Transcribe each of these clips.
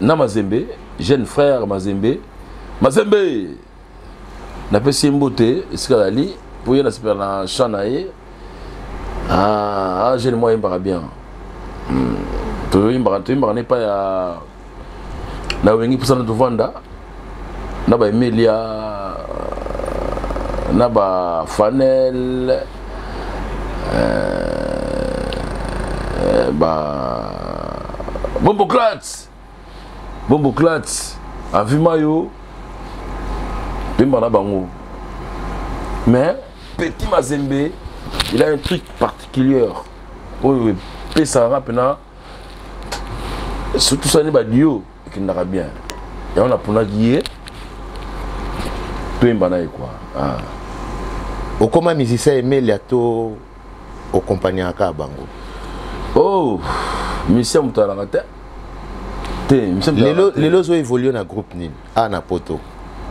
Na Mazembe, jeune frère Mazembe. Mazembe! Napesi ye mbote esika azali mpo ye nasepela na chant na ye. Ah, ah jeune moi ayembaka bien. Toyembaka toyembaka na epai ya na wengi mposa na tovanda na ba Emilia na ba Fanel ba Bombo Clat Bombo Clat Avimayo toyembaka na bango. Mais Petit Mazembe, il a un truc particulier oyo epesaka nga mpena, surtout sani badio ekendaka bien. Yango naponaki ye toyemba na ye quoi. Ah. Okoma musicien Emelia to okompagnaka bango? Oh, musicien moto alaka te te. Musicien moto lelo alaka te. Lelo ozo évolue na groupe nini a na poto?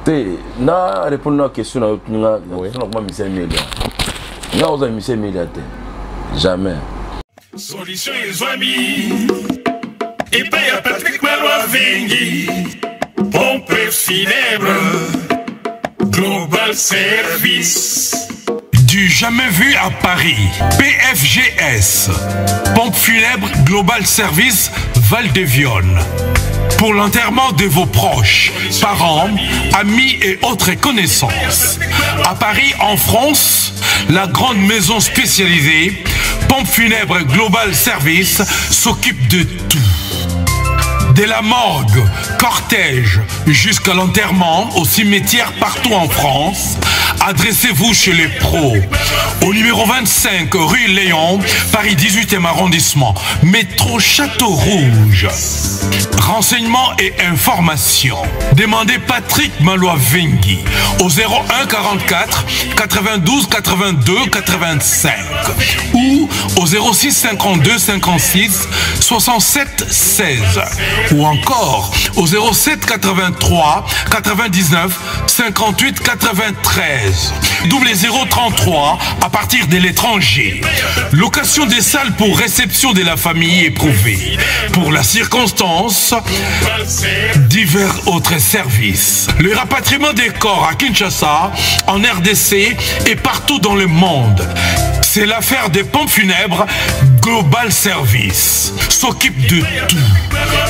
Te, na répondre na question na yo tuninga nakoma musicien Emelia. Nga oza musicien Emelia te, jamais. Solution ezwami epai ya Patrick Malwa Vengi, pompe funèbre Global Service. Du jamais vu à Paris, PFGS, Pompe funèbre Global Service Val de Vionne. Pour l'enterrement de vos proches, parents, amis et autres connaissances. À Paris, en France, la grande maison spécialisée, Pompe funèbre Global Service, s'occupe de tout. De la morgue, cortège, jusqu'à l'enterrement au cimetière partout en France, adressez-vous chez les pros. Au numéro 25, rue Léon, Paris 18e arrondissement, métro Château Rouge. Renseignements et informations. Demandez Patrick Malois-Vengui au 01 44 92 82 85 ou au 06 52 56 67 16 ou encore au 07 83 99 58 93 00 33 à partir de l'étranger. Location des salles pour réception de la famille éprouvée. Pour la circonstance, divers autres services. Le rapatriement des corps à Kinshasa, en RDC et partout dans le monde. C'est l'affaire des pompes funèbres Global Service. S'occupe de tout.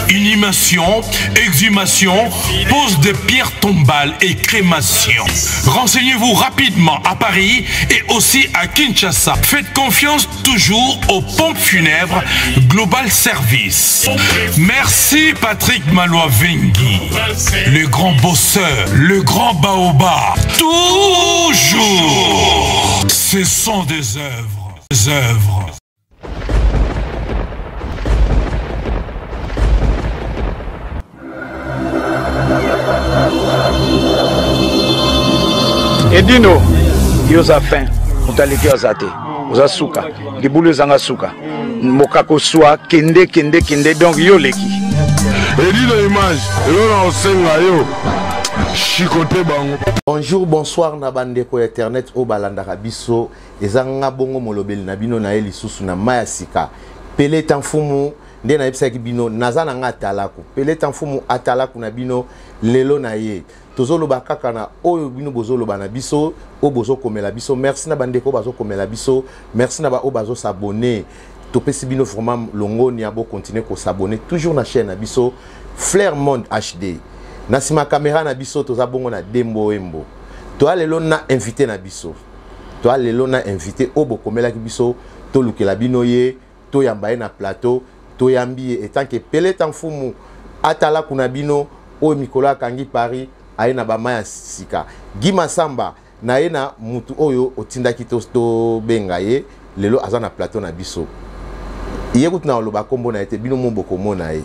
Inhumation, exhumation, pose de pierres tombales et crémation. Renseignez-vous rapidement à Paris et aussi à Kinshasa. Faites confiance toujours aux pompes funèbres Global Service. Merci Patrick Malois-Vengui, le grand bosseur, le grand baobab. Toujours, ce sont des œuvres, des œuvres. Edino, yo oza fin, moto aleki yo aza te, oza suka, libulu ezanga suka, mokako swa, kende kende kende, donc yo oleki. Edino image, eloko na kosenga yo, chicote bango. Bonjour, bonsoir na bandeko ya internet oyo balandaka biso. Eza nga bongo molobeli na bino na ye lisusu na maya sika. Peleta mfumu nde nayebisaki bino naza na nga atalaku. Peleta mfumu atalaku na bino lelo na ye. Tozoloba kaka na oyo bino bozoloba na biso, oyo bozokomela biso. Merci na bandeko bazokomela biso. Merci na ba oyo bazo s'abonner. Topesi bino vraiment longonia, bo continuer ko s'abonner toujours na chaîne na biso Flair Monde HD. Na sima caméra na biso toza bongo na Dembo Embo. Toa lelo na invité na biso. Toa lelo na invité oyo bokomelaki biso, tolukela bino ye, toyamba ye na plateau, toyambi ye etant que Peleta Mfumu atalaku na bino oyo mikolo akangi Paris aye na ba maya sika. Guy Massamba na ye na mutu oyo otindaki tobenga ye lelo aza na plateau na biso. Ye kutu na oloba kombo na ye te, bino mo bokomona ye.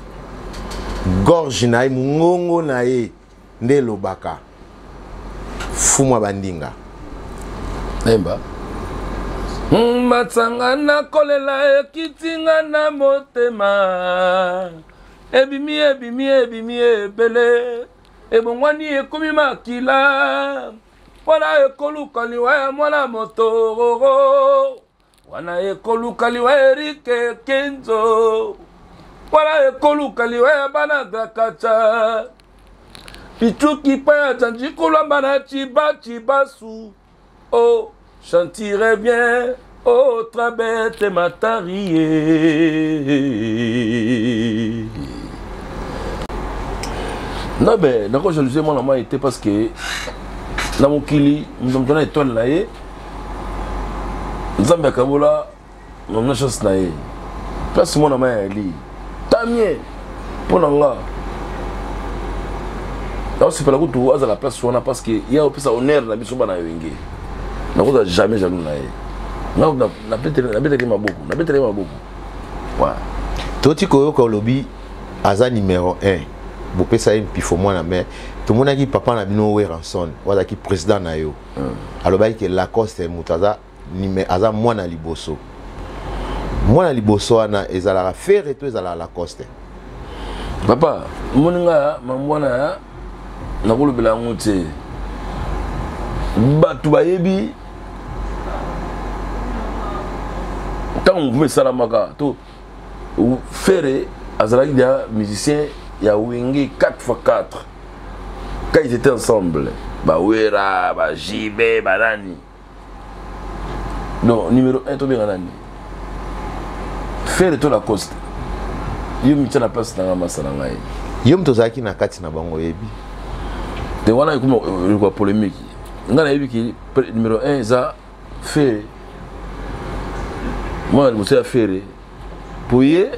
Gorge na ye, mungongo na ye nde elobaka. Fumwa bandinga. Emba. Matsanga na kolela ekitinga na motema. Ebimi, ebimi, ebimi, ebele. Ebongwani ekomi makila. Wana ekoluka liwa ya mwana moto. Wana ekoluka liwa Erike Kenzo. Wana ekoluka liwa ya bana Drakacha. Pichuki pa ya chanji kolamba na chiba chibasu. Oh, chantirai bien. Oh, trabete matarie. Non, mais nako jalousie mwana mai te parce que na mokili moto na étoile na ye nzambe akabola na chance na ye place mwana mai ayali tamie mpo na nga naosepela kutu azala place wana parce que ye apesa honneur na biso bana wenge nakozala jamais jaloux na ye nabetaki maboko nabetaki maboko toti koyoka olobi aza numero 1 bopesa ye mpifo mwana mai tomonaki papa na bino Werrason oyo azalaki président na yo alobaki ke Lacoste moto aza aza mwana liboso mwana liboso wana ezalaka Ferre to ezalaka Lacoste? Papa, omoni nga mambo wana nakolobela yango te. Bato bayebi ntango mouvement esalamaka to Ferre azalaki deja musicien ya Wenge 4x4 quand ils étaient ensemble, bawera bajibe banani. Donc numéro 1 tobenga nani? Ferre to Lacoste? Yo mitia na place na nga, masa na ngai. Yo moto ozalaki na kati na bango, oyebi. Te, wana ekoma eloko ya polémique. Ngai nayebi ki numéro 1 eza Ferre, mwana liboso ya Ferre, po ye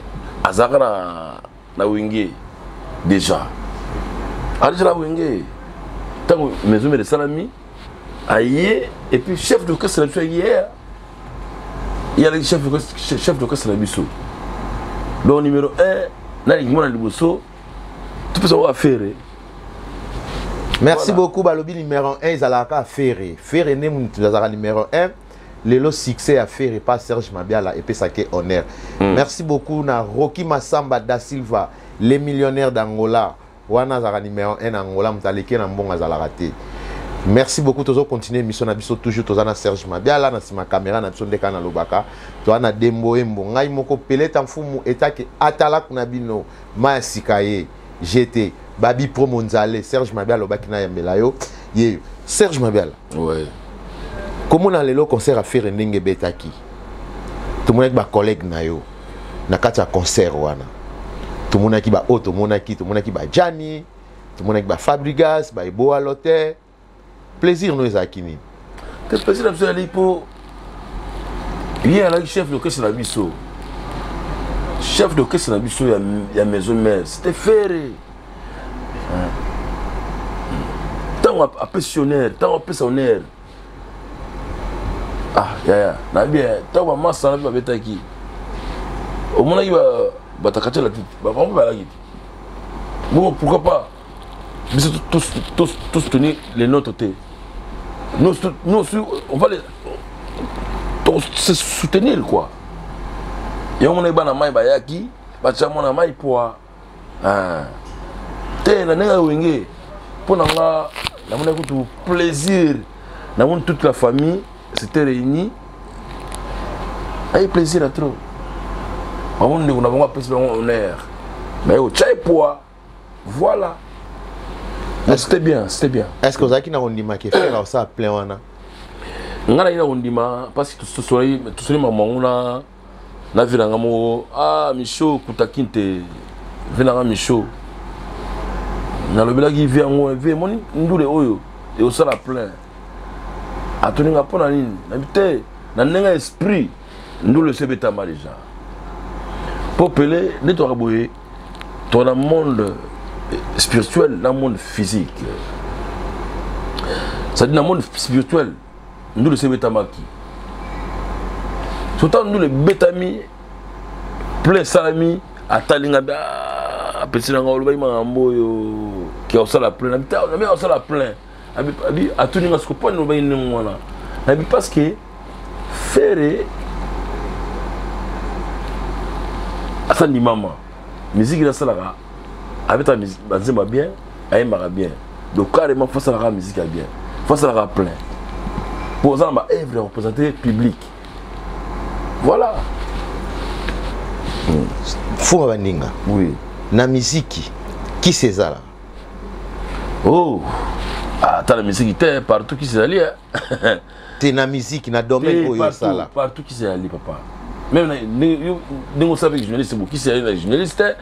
azalaka na Wenge déjà, aza na Wenge ntango Maison Mère esalami aye. Et puis chef d'orchestre na biso aye, ye alaki chef d'orchestre na biso. Donc numéro 1 nalingi mwana liboso topesa oyo affaire. Merci beaucoup. Balobi numéro 1 ezalaka Ferre. Ferre nde moto azalaka numéro 1. Lelo succès ya Ferre pa Serge Mabiala epesaki honneur. Merci beaucoup na Rocky Masamba da Silva, les millionnaires d'Angola. Wana azalaka numéro 1 na Angola, moto aleki na mbongo azalaka te. Merci beaucoup. Tozo continuer émission na biso toujours. Toza na Serge Mabiala na nsima caméra na biso. Ndeka nalobaka toza na Dembo Embo, ngai moko Peleta Mfumu etake atalaku na bino ma ya sika ye gt babi promo nzale. Serge Mabiala alobaki nayambela yo ye Serge Mabiala. Komona lelo concert affaire ndenge ebetaki, tomonaki bacollègue na yo na kati ya concert wana, tomonaki baoyo, tomonaki bajani, tomonaki bafabrigas, baeboa loter. Plaisir no ezalaki nini? Te, plaisir na biso ezali mpo ye alaki chef d'orchestre na biso. Chef d'orchestre na biso ya Maison Mère, c'était Ferre. Ntango apesi honneur, ntango apesa honneur, ah yaya, nayebi ntango bamasa na mpe babetaki, omonaki batakatiela te, bango mpe balaki te. Bon, pourquoi pas biso tous soutenir les nôtres te? Nous, nous aussi, on va les se soutenir quoi. Yango monaki bana mai bayaki batya mwana mai poa te na ndenge ya Wenge. Mpo na nga namonaki kutu plaisir, namoni toute la famille s'était réunie, ayi plaisir ya trop. Bamoni ndeko na bango apesi bango honneur, baye kotya ye poa. Voilà. Mais c'était bien, c'était bien. Est ce que ozalaki na kondimaki Ferre osala plein wana? Nga nayi na kondima parce que tosoli makambo yango na vi na nga moko. Ah, Micho kutaki te, vi na nga Micho nalobelaki vi yango, vi emoni ndule oyo ekosala plein. Atuni nga mpo na nini, nabi te na ndenge ya esprit ndule esi ebetama déjà, mpo pele nde toka boye to na monde spirituel na monde physique. C'est-à-dire na monde spirituel ndule esi ebetamaki. So ntango ndule ebetami, plein esalami, atali nga, apesi na nga, olobaki makambo oyo ke osala plein. Nabi te, nabi osala plein. Abi atuni nga siko mpo nini olobaki ndenge wana. Nabi parce que Ferre asa ndimama musique nasalaka, abetaka banzembo ya bien, ayembaka bien. Donc carrément faut asalaka musique ya bien, faut asalaka plein po oza na baœuvre ya représenter public. Voilà. Mfumu bandinga. Oui. Na miziki kisi ezala. Oh. Ah, ata na miziki te, partout kisi ezali. Te, na miziki, na domaine oyo osala. Partout kisi ezali, papa. Même ndenge osala mpe journaliste, bo kisi ezali na journaliste,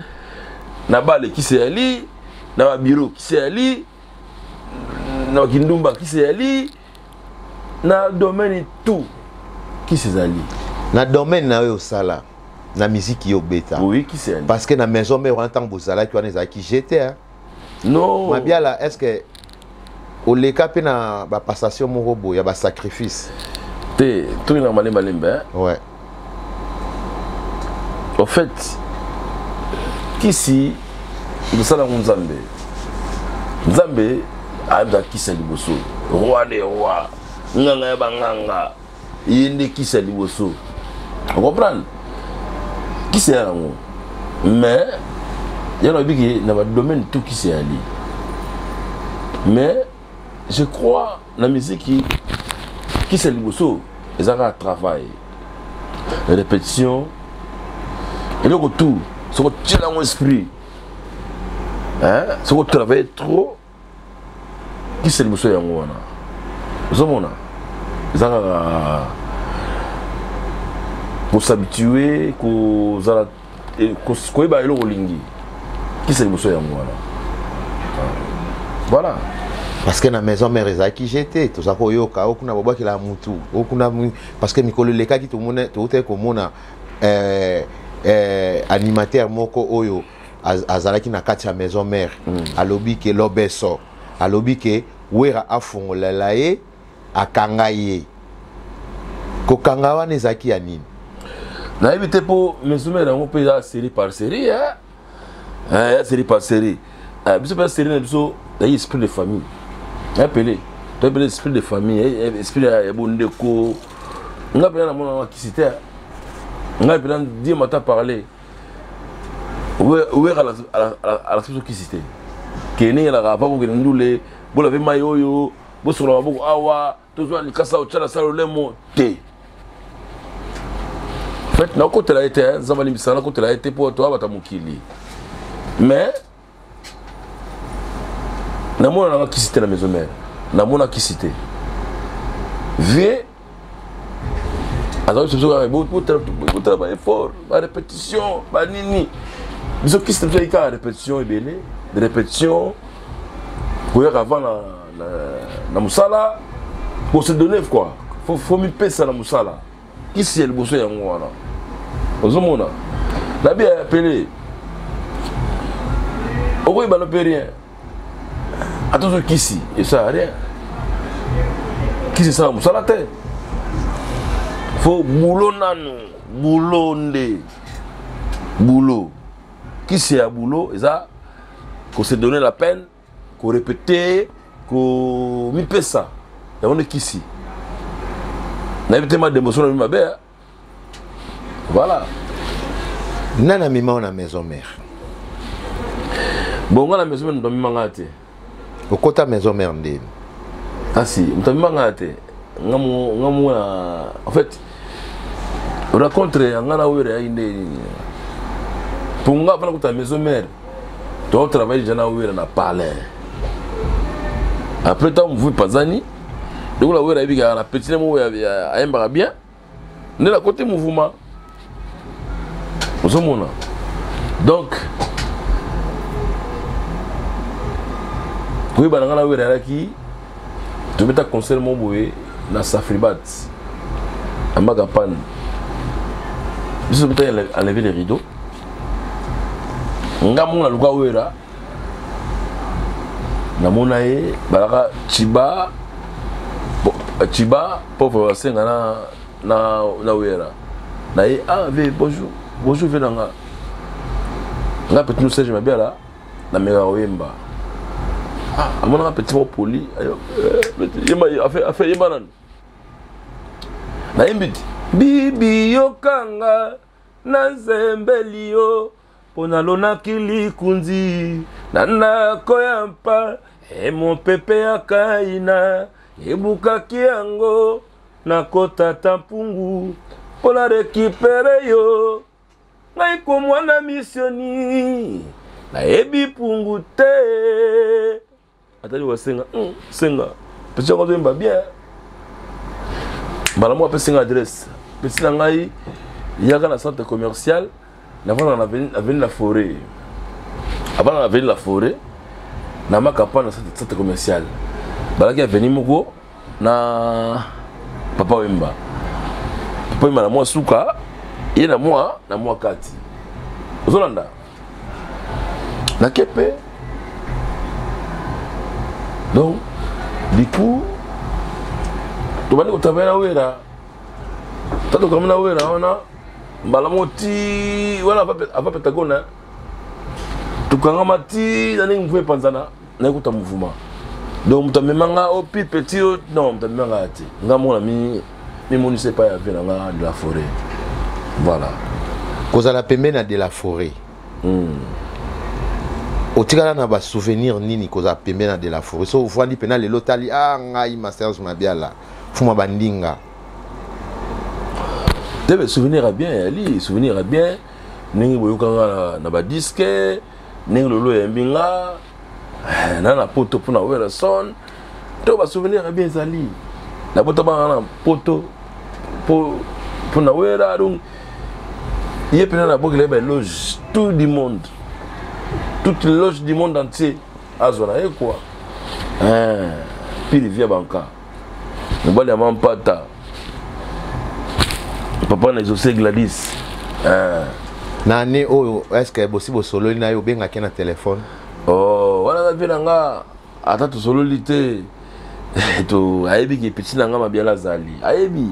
na bale kisi ezali, na babiro kisi ezali, na bakindumba kisi ezali, na domaine tout kisi ezali. Na domaine na oyo osala, na miziki yo obeta. Oui, kisi ezali. Parce que na maison mère wana, ntango bozalaki wana, ezalaki gt, hein? Non. Mabiala, est ce que oleka mpe na bapassation moko boye ya basacrifice? Te, tokendaka malembe malembe. Ouais. Au fait, kisi tosala yango, Nzambe, Nzambe ayebaka kisi ya liboso, roi de roi, nganga ya banganga, ye nde kisi ya liboso. Ocomprendre, kisi ya yango, mais ya nayebi ke na badomaine tout kisi eyali. Mais je crois na miziki, kisi ya liboso eza kaka travail, répétition, eloko tout soki otiela yango esprit, soki otravaille trop, kisi ya liboso yango wana. Ozomona, eza kaka kos'habituer, kozala, koyeba eloko olingi. Kisi ya liboso yango wana, voilà. Parce que na maison mère ezalaki gt, toza koyoka o kuna babwakela mutu o kuna, parce que mikolo elekaki toutaki komona animateur moko oyo azalaki na kati ya maison mère, alobi ke lobeso alobi ke Wera afongolela ye, akanga ye. Kokanga wana ezalaki ya nini? Nayebi te, mpo maison mère yango mpe eza série par série, ya série par série. Biso mpe série na biso yayi esprit de famille, yapele toyepele esprit de famille, esprit ya bondeko. Nga mpena namona kisi te. Ngai mpena die mata parler, Wera alakisi biso kisi te. Kende elaka ava kokende ndule, bolave mai oyo, bosokola maboko awa, tozwa likasa, otya na sala lolemo te. Fait, nakotela ye te, Nzambe alimbisaka, nakotela ye te mpo toabata mokili, mais namona nanga kisi te na maison mère, namona kisi te. Vie azali biso kaka botala baeffort, barépétition, banini. Biso kisi na biso eyaki kaka répétition, ebele de répétition, koyaka avant na mosala, kose donner quoi, faut mipesa na mosala. Kisi ya liboso yango wana. Ozomona, nabi ya pele, okoyeba no mpe rien. Ata ozwi kisi, esala rien. Kisi esala mosala te, faut boulot nanu, boulot nde boulot. Kisi ya boulot eza kose donner la peine, korépéter, komipesa, yango nde kisi. Nayebi te, mademoso na mi mabe. Voilà. Nani amema na maison mère? Bon, nga na maison mère, moto amemanga te. Okota maison mère ndeni? Asi moto amemanga te, nga mo na, en fait, rencontre ya nga na Wera yaki nde nini? Mpo nga mpona kota maison mère, totravaille déjà na Wera na palais. Après, ntango movu epazani, lokola Wera ayebi kaka na petit moko ayembaka bien, nde na côté mouvement. Ozomona, donc koyeba na nga na Wera alaki, tobeta concert moko boye na Safribat ambaka pane. Biso tobeta enlever les rideaux, nga moko naluka Wera, namona ye, balaka Chiba Chiba pauvre basenga na Wera na ye: "Ah ve, bonjour, bonjour ve na nga." Nga petit no Serge Mabiala, namekaka koyemba. Ah, amonaka petit moko poli, yemba, afe yemba nanu. Nayembi ti bibi yokanga na nzembeli yo mpo nalonaki likunzi na ndako ya mpa e mopepe ya kaina ebukaki yango, nakotata mpungu mpo na récupérer yo. Ngai ko mwana missioni nayebi pungu te. Atali wasenga senga petit yango azoyemba bien. Mbala moko apesi nga adresse, pesi na ngai yaka na centre commercial, navandaka na avenue la forêt, avandaka na avenue la forêt na makapa na centre commercial, balaki avenue moko na Papa Wemba. Papa Wemba na mwa suka, ye na mwa kati, ozolanda nake mpe. Donc du coup tobandi kotravaille na Wera, ta tokami na Wera wana mbala moko ti wana ava Pentagone, tokangama ti na ndenge mouvement epanzana, nakuta mouvement. Donc moto amemanga o pi petit o non, moto amemanga te, nga moko na mimonisa epai ya vie na nga de la forêt, voilà. Kozala pembeni ya de la forêt, otikala na basouvenir nini kozala pembeni ya de la forêt? So ovandi mpena lelo, otali a ngai ma Serge Mabiala Fuma Bandinga. Te, be souvenir ya bien yali, souvenir ya bien ndenge boyokanga na badisque, ndenge lolo oyambi nga na poto mpona Werrason to basouvenir ya bien ezali nabota banga na poto mpona Wera. Donc ye mpena nabokela ye baéloge tout du monde, toute loge du monde entier azwa na ye quoi. Pili via banka mobali ya mampata, papa na Exaucé Gladys. Na année oyo, est ce que bosi bosololi na ye, obengaki na telefone? Oh, wana na vie na nga, ata tosololi te, to ayebi ke petit na nga Mabiala azali, ayebi.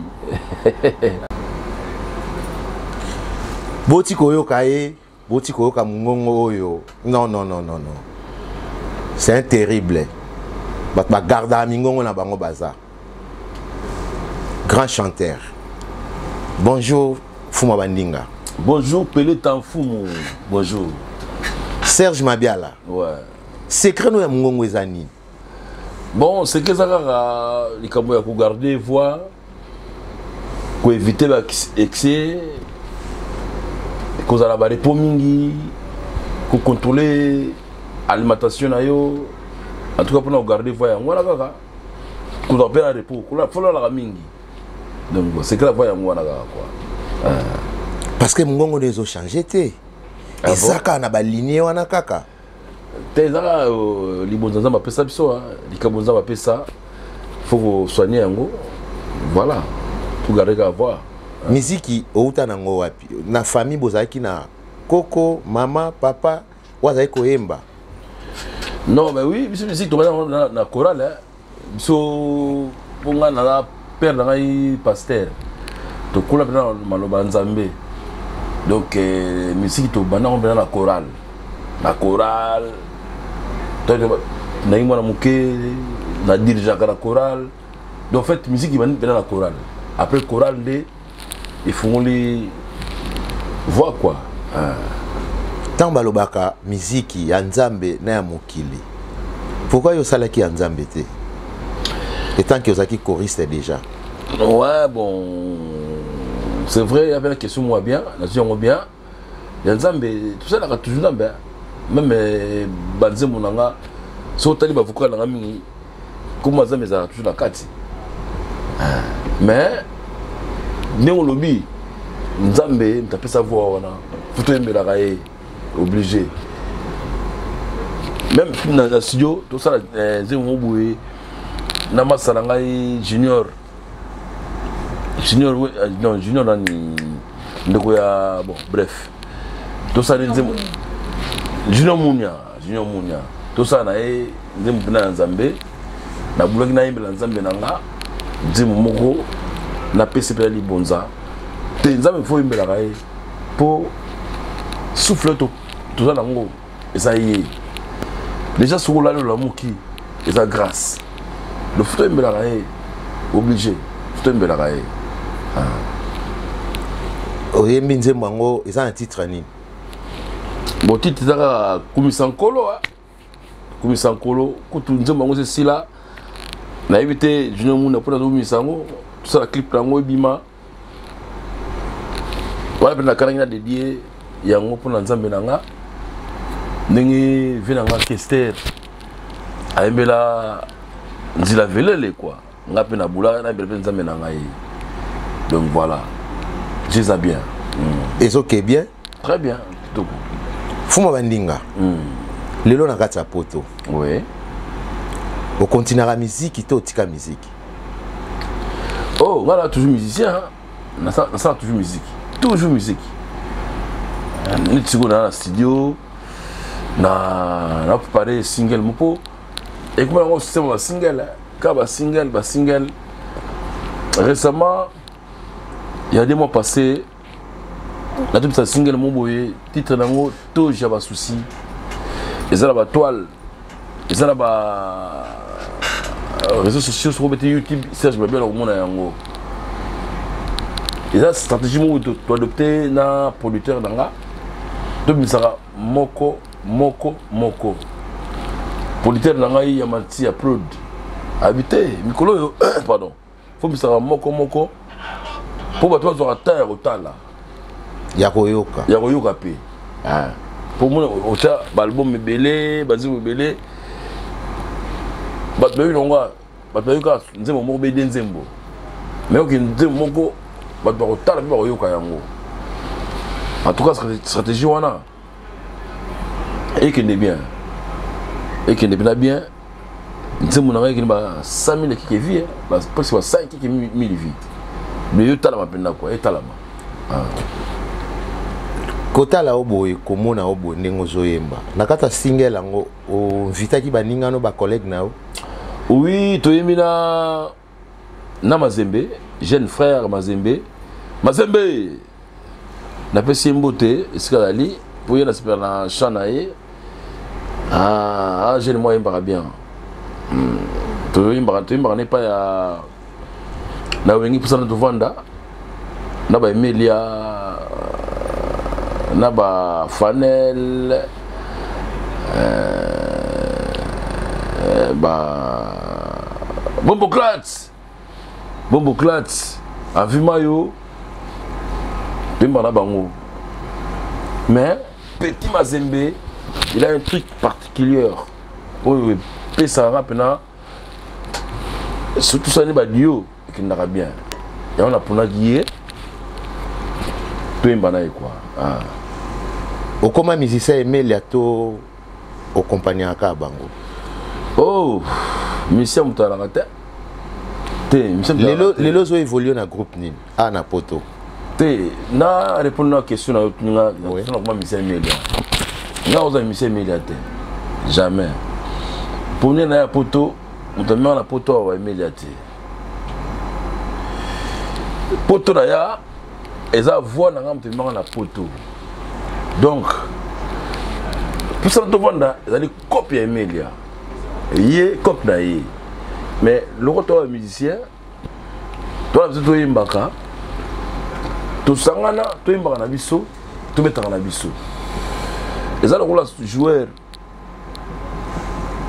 Boti koyoka ye, boti koyoka mongongo oyo. Non, non, non, non, non, c'est un terrible. Bato bagardaka mingongo na bango, baza grand chanteur. Bonjour Fuma Bandinga. Bonjour Pele Tanfumu, bonjour. Serge Mabiala. Ouais. Secret no ya mongongo eza nini? Bon, secret eza kaka likambo ya kogarde voix, koevite baexcès, kozala barepos mingi, kocontrôle alimentation na yo. En tout cas mpona kogarde voix yango wana kaka kozala mpe na repos, folalaka mingi. Donc secret ya voix yango wana kaka quoi. Parce que mongongo no ezochange te, eza kaka na balinie wana kaka. Te, eza kaka libonza Nzambe apesa biso, likambo Nzambe apesa, faut kosoigne yango, voilà, togarde kaka voix. Miziki outa nango wapi? Na famille bozalaki na koko, mama, papa oyo azalaki koyemba? Non, mais oui, biso musique tobanda na chorale biso, mpo ngai naza père na ngai pasteur, tokola mpena na maloba ya Nzambe. Donc musique tobanda yango mpena na chorale, na chorale nayi mwana moke, na dirigeaka na chorale. Donc en fait musique ebandi mpena na chorale, après chorale nde efungoli voix quoi. Ntango balobaka miziki ya Nzambe na ya mokili, pourquoi yo osalaki ya Nzambe te etant que ozalaki choriste déjà? Ouais, bon, c'est vrai, il y avait la question moi bien, nazwi yango bien. Ya Nzambe tosalaka toujours Nzambe, même banzembo na nga, soki otali bavocal na nga mingi, kombo Nzambe ezalaka toujours na kati. Mais ndenge olobi, Nzambe moto apesa voix wana, fo toyembelaka ye, obligé. Même na studio tosala nzembo mo boye na masala ngai Junior, Junior, non, Junior nani, ndeko ya, bon bref, tosala nzembo Junior Munia, Junior Munia, tosala na ye nzembo mpena ya Nzambe. Nabulaki nayembela Nzambe na nga nzembo moko, napesi mpena libonza te. Nzambe fo oyembelaka ye, mpo souffle toza nango eza ye déjà. Soki olali olamuki, eza grâce. Le fo toyembelaka ye, obligé, fo toyembelaka ye. Oyembi nzembo yango eza na titre nini? Bon, titre eza kaka Kumisa Nkolo. Kumisa Nkolo. Kutu nzembo yango esila, nayebi te Junior Muna mpona azobimisa yango, tosala clip na yango ebima wana mpe nakanaki na dédie. yango mpona Nzambe na nga, ndenge vie na nga Kester ayembela Nzila Velele quoi, nga mpe nabula nayembela mpe Nzambe na ngai. Donc voilà, eza bien. Ezoke bien. Très bien, kitoko. Fuma bandinga. Lelo na kati ya Poto, oui, okontinaka miziki to otika miziki? Oh, nga na toujours musicien, nasala toujours musique, toujours musique. Neti sikoyo naa na studio na prépare single moko, ekoma yango système basingle, kaka basingle, basingle. Récemment, il y a 2 mois passé, natobisa single mo boye, titre nango Toja basusi. Eza na batoile, eza na ba réseaux sociaux. Soki obeti YouTube Serge Babia, komona yango. Eza stratégie moko toadopte na producteur na nga, tobimisaka moko moko moko. Producteur na ngai ya Manti ya Prod abi te, mikolo oyo, pardon, fo bimisaka moko moko mpo bato bazwaka temps ya kotala, ya koyoka. Ya koyoka mpe, mpo mona otya baalbum ebele, banzembo ebele, bato bayebi nango, bato bayoka nzembo moko bede nzembo, mais oke nzembo moko, bato bakotala mpe bakoyoka yango. En tout cas, stratégie wana ekende bien, ekende mpena bien. Nzembo na ngai ekende ba 100 000 ekeke vie, presque ba 5 keke 1000 vie, mais yo talama mpenza kua etalama. Kotala o boye, komona o boye ndenge ozoyemba na kati ya single yango, oinvitaki baningano, bacollègue na yo? Oui, toyembi na Mazembe, jeune frère Mazembe. Mazembe, napesi ye mbote esika azali, mpo ye nasepela na chant na ye. Ah, jeune moko ayembaka bien. Toyembaka na epai ya na Wengi Pusana, tovanda na baEmelia, na baFanel, ba Bomboclat, Bomboclat, Avimayo, toyembaka na bango. Mais petit Mazembe, il a un truc particulier oyo epesaka mpena, surtout sani badio ekendaka bien. Yango naponaki ye, toyemba na ye quoi, ah. Okoma musicien Emelia to okompagnaka bango? Oh, musicien moto alaka te te. Lelo, lelo ozo évolue na groupe nini a na Poto? Te, na répondre na question na yo, tuninga nakoma musicien Emelia. Nga oza musicien Emelia te, jamais. Pone na ya Poto, moto amemaka na Poto awa Emelia te. Poto na ya eza voix na nga moto ememaka na Poto. Donc Pusana Tovanda ezali cope ya Emelia, ye cope na ye. Mais loko toa musicien, toa biso toyembaka, tosangana, toyembaka na biso, tobetaka na biso. Eza lokola joueur,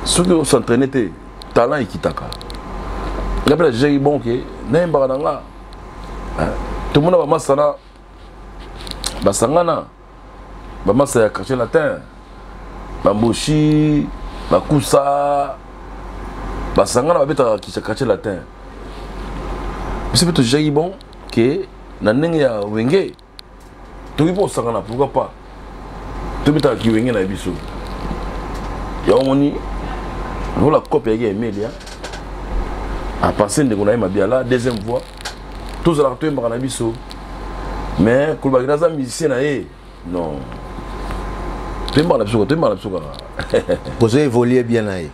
soki os'entraîne te, talent ekitaka. Nga mpe najejaki bon ke nayembaka na nga, tomona bamasana basangana, bamasa ya Quartier Latin, bamboshi, bakusa, basangana, babetaka Quartier Latin. Biso mpe tojejaki bon ke na ndenge ya Wenge toki mpo kosangana, pourquoi pas tobetaka kiwenge na biso. Yango moni lokola cope yaki ya Emelia, apense ndeko na ye Mabiala, deuxième voix, tozalaka toyembaka na biso. Mais kolobaki naza musicien na ye, non. Toyembaka na biso, toyembaka na biso kaka. Bozo évolue bien na ye?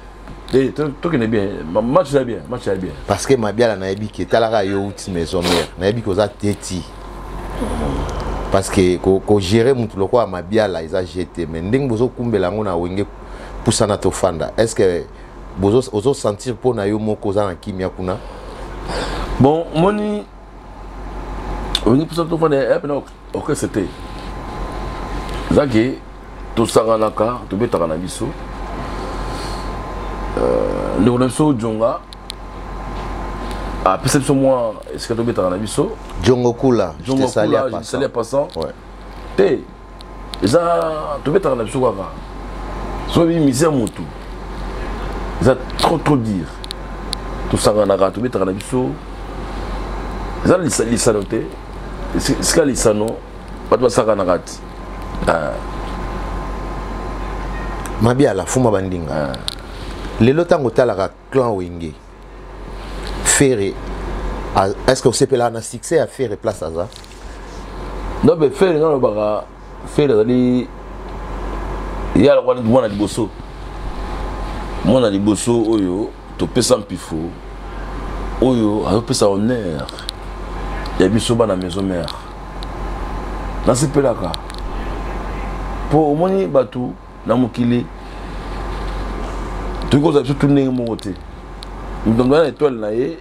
Tokende bien, match eza bien, match eza bien. Parce que Mabiala, nayebi ke talaka yo uti maison mère, nayebi ke oza teti, parce que kogérer mutu lokola Mabiala eza gt. Mais ndenge bozokumbela yango na Wenge Pusana Tofanda, est ce que ozosentir mpo na yo moko oza na kimia kuna? Bon, moni Wenge Pusana Tofanda eya mpena orchestre te, eza ke tosanganaka, tobetaka na biso. Ndeko na biso Jonga apesa biso mwa esika tobetaka na biso. Jongo Kula. Jongo Kula, sali passant te. Eza tobetaka na biso kaka. Soki musicien mutu eza trop trop dire. Tosanganaka, tobetaka na biso. Eza lisano te. Esika lisano bato basakanaka ti. Ah. Mabiala fuma bandinga. Ah. Lelo ntango otalaka clan Wenge, Ferre, est-ce que osepelaka na succès ya Ferre place aza? Non, mais Ferre nga nalobaka Ferre azali ye alokwa mwana liboso, mwana liboso oyo topesa mpifo, oyo azopesa honneur ya biso bana maison mère. Nasepelaka mpo omoni bato na mokili tokoki kozala biso tu ndenge moko te. Moto aza na étoile na ye,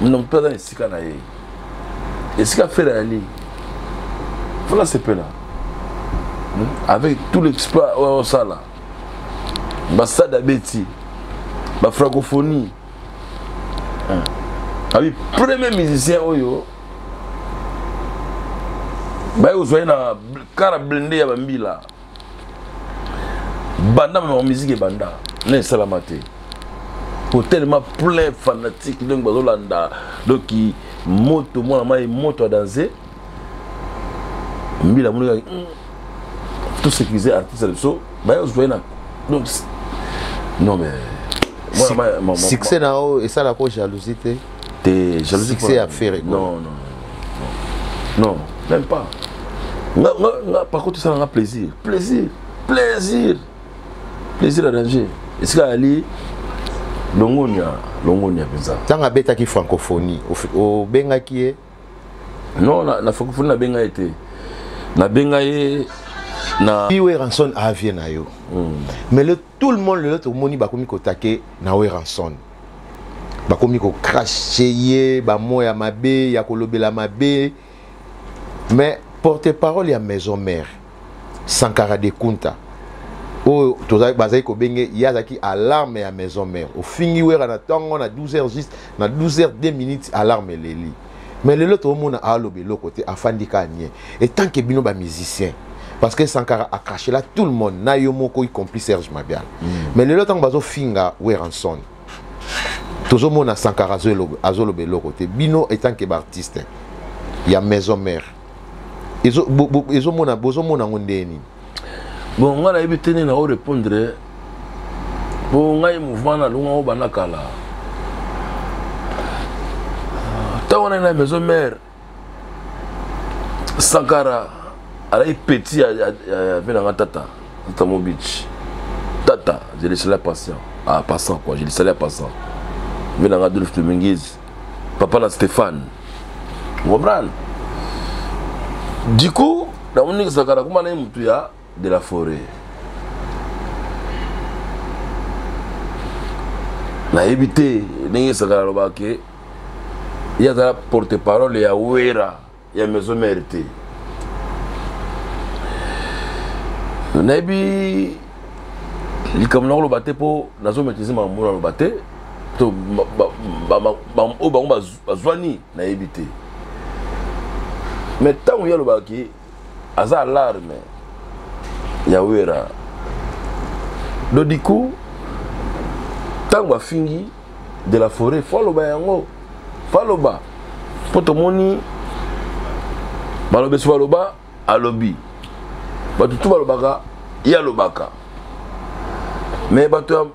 moto mpe aza na esika na ye. Esika Ferre ayali, fo nasepela avec tout l'exploit oyo osala, bastade abeti, bafrancophonie, abi premier musicien oyo baye kozwa ye na kara blende ya bambila banda mama musique ebanda na esalama te, po tellement plein fanatique, donc bazolanda. Donc moto mwana mai moto ya danse mbila monekaki tout sécuriser artiste na biso baye kozwa ye na donc non mais succès na oyo esalaka jalousie te? Te, jalousie succès ya Ferre? Non, non, non, même pas. Nga, nga, nga, par contre esalanga plaisir, plaisir, plaisir, plaisir à danger. Esika ali longonia, longonia mpenza. Ntango abetaki francophonie, obengaki ye? Non, na francophonie nabenga ye te, nabenga ye na Werrason avie na yo. Mais le tout le monde lelo tomoni bakomi kotake na Werrason, bakomi kocrache ye bamo ya mabe, ya kolobela mabe. Mais porte-parole ya maison mère, Sankara de Kunta, oyo bazali kobenge ye azalaki alarme ya maison mère, ofingi Wera na ntongo na 12 heures juste na 12 heures 2 minutes, alarme eleli. Mais lelo toomona aloba eloko te, afandi kaka nie. Et tant que bino bamusicien, parce que Sankara a craché là tout le monde na yo moko, y compris Serge Mabiala. Mais lelo ntango bazofinga Werrason, tozomona Sankara azoloba eloko te. Bino etant que baartiste ya maison mère, ezomona, bozomona yango ndenge nini? Bon, ngai nayebi te nini naorépondre, mpo ngai mouvement nalonga ngo banda kala. Ntango nai na maison mère, Sankara alaki petit ya ve nanga tata, tata Mobich, tata je le salue patient, ah, passant quoi, je le salue passant, ve nanga Adolphe Dominguez, papa na Stéphane, comprendre. Du coup namoni Sankara kuma na ye motu ya de la forêt. Nayebi te ndenge Sankara alobaka ke ye azala porte parole ya Wera ya maison mère te. Nayebi likambo nakoloba te mpo nazomaîtrise makambo naloba te to oyo bango bazwani, nayebi te. Mais ntango ye alobaki aza alarme ya Wera, donc du coup ntango bafingi de la forêt, fo aloba yango, fo aloba, mpo tomoni balobi so baloba alobi, bato tu balobaka, ye alobaka. Mais bato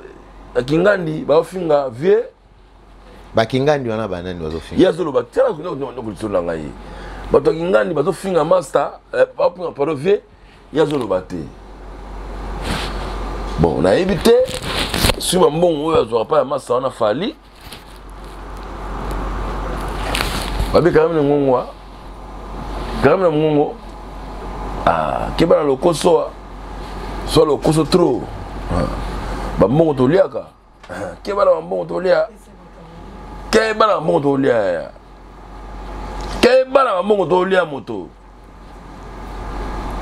ya Kingandi baofinga vieux. Bakingandi wana banani bazofinga? Ye azoloba tialakolisolo na ngai, bato ya Kingandi bazofinga master, bafinga pardon vieux, ye azoloba te. Bon, nayebi te soki bambongo oyo azwaka pa ya masa wana Fali babekaka mine ngongwa kaka na mongongo keba na lokoso, so lokoso trop, bambongo toliaka, keba na bambongo tolia, keba na bambongo tolia ya, keba na bambongo tolia. Moto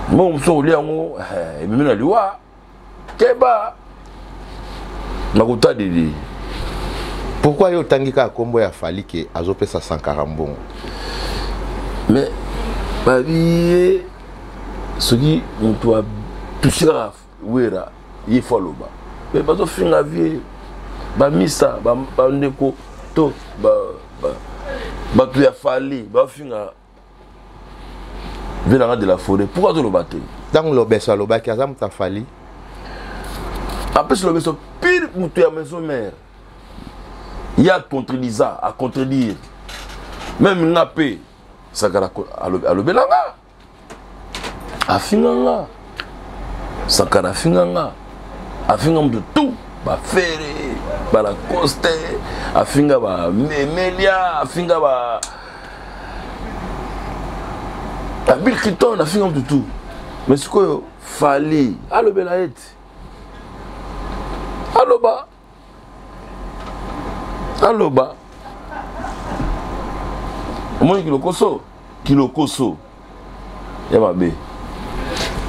mbongo mosusu okolia yango ememi na liwa. Keba nakotadeli. Pourquoi yo otangi kaka nkombo ya Fali ke azopesa Sankara mbongo? Mais babi ye Soki moto atouche kaka Wera, ye fo aloba. Mais bazofinga vie bamisa, bandeko to bato ya Fally bafinga vie nanga de la forêt, pourquoi azoloba te? Ntango Lobeso alobaki, aza moto afali. Apesi Lobeso pire moto ya maison mère, ye acontredisa, acontredire même nga mpe. Sankara alobela nga, afinga nga. Sankara afinga nga, afinga moto tout, bafere, balacoste, afinga bamemelia, afinga ba Bill Clinton, afinga moto tout. Mais sikoyo Fally alobela ye te, aloba, aloba. Omoni kilokoso, kilokoso ya mabe.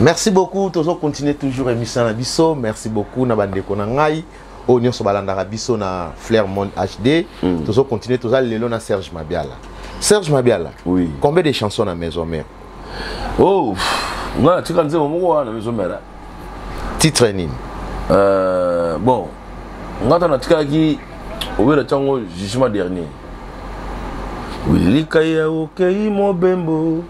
Merci beaucoup. Tozo continuer toujours émission na biso. Merci beaucoup na bandeko na ngai oyo nyonso balandaka biso na Flair Monde HD. Tozo continuer, toza lelo na Serge Mabiala. Serge Mabiala, oui. Combien de chansons na maison mère? Oh, nga natika nzembo moko wana na maison mère. Titre nini? Bon, nga ta natikaki obela ntango jugement dernier. Wilika ya okei mobembo,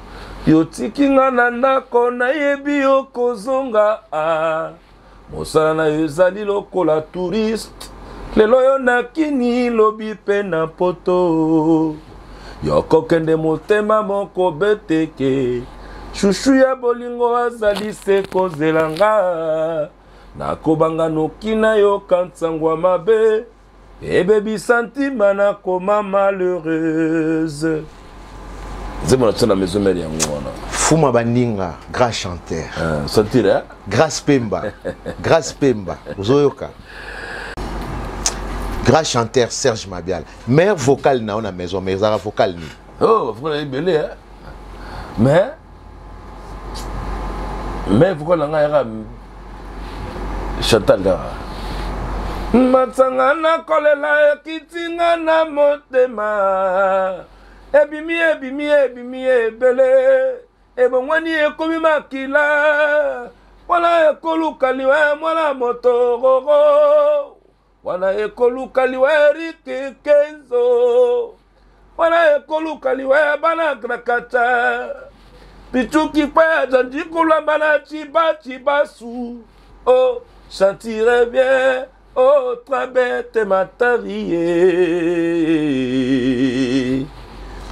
yotiki nga na ndako, nayebi yo kozonga. Ah. Mosala na yo ezali lokola touriste, lelo yo nakini, lobi mpe na poto. Yokokende motema moko beteke, shushu ya bolingo azali se kozela nga. Nakobanga noki nayoka nsango ya mabe ebebisa ntima, nakoma malheureuse. Nzembo na tia na maison mère yango wana. Fuma Baninga, grand chanteur. Sentir, hein? Grâce Pemba, Grâce Pemba, ozoyoka. Grand chanteur Serge Mabiala. Meilleur vocal na na maison, mais ezalaka vocal ni. Oh, vocal ebele, hein? Mais vocal na ngai yaka Chantal kaka. Matsanga nakolela ekitinga na motema, ebimi, ebimi, ebimi ebele, ebongwani, ekomi makila. Wana ekoluka liwa ya mwana moto roro, wana ekoluka liwa ya Eriki Kenzo, wana ekoluka liwa ya bana Krakata pichuki mpe ya janji kolamba na chiba chibasu. Oh, chantire bien, oh, trabete matarie.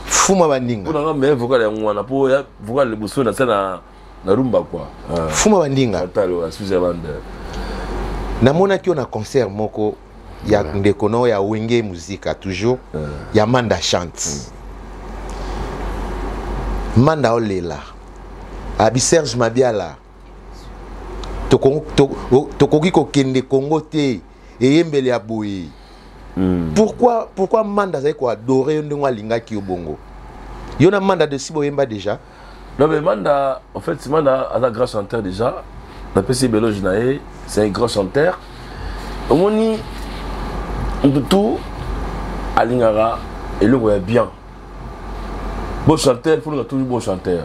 Fuma Baninga. Mpona nga meilleur vocal yango wana, mpo ya vocal liboso na se na rumba quoi. Fuma Baninga. Chantal wa Switzerland. Namonaki yo na concert moko ya ndeko no ya Wenge Muzika toujours, ya Manda Chante. Manda olela abi Serge Mabiala, tokoki kokende Congo te, eyembeli ya boye. Pourquoi Manda azali koadore yo ndenge alingaki yo bongo? Yo na Manda de si boyemba déjà? Non mais Manda, en fait, Manda aza grand chanteur déjà. Napesi beloge na ye, c'est un grand chanteur. Omoni mutu alingaka eloko ya bien. Bon chanteur, faut toujours bon chanteur.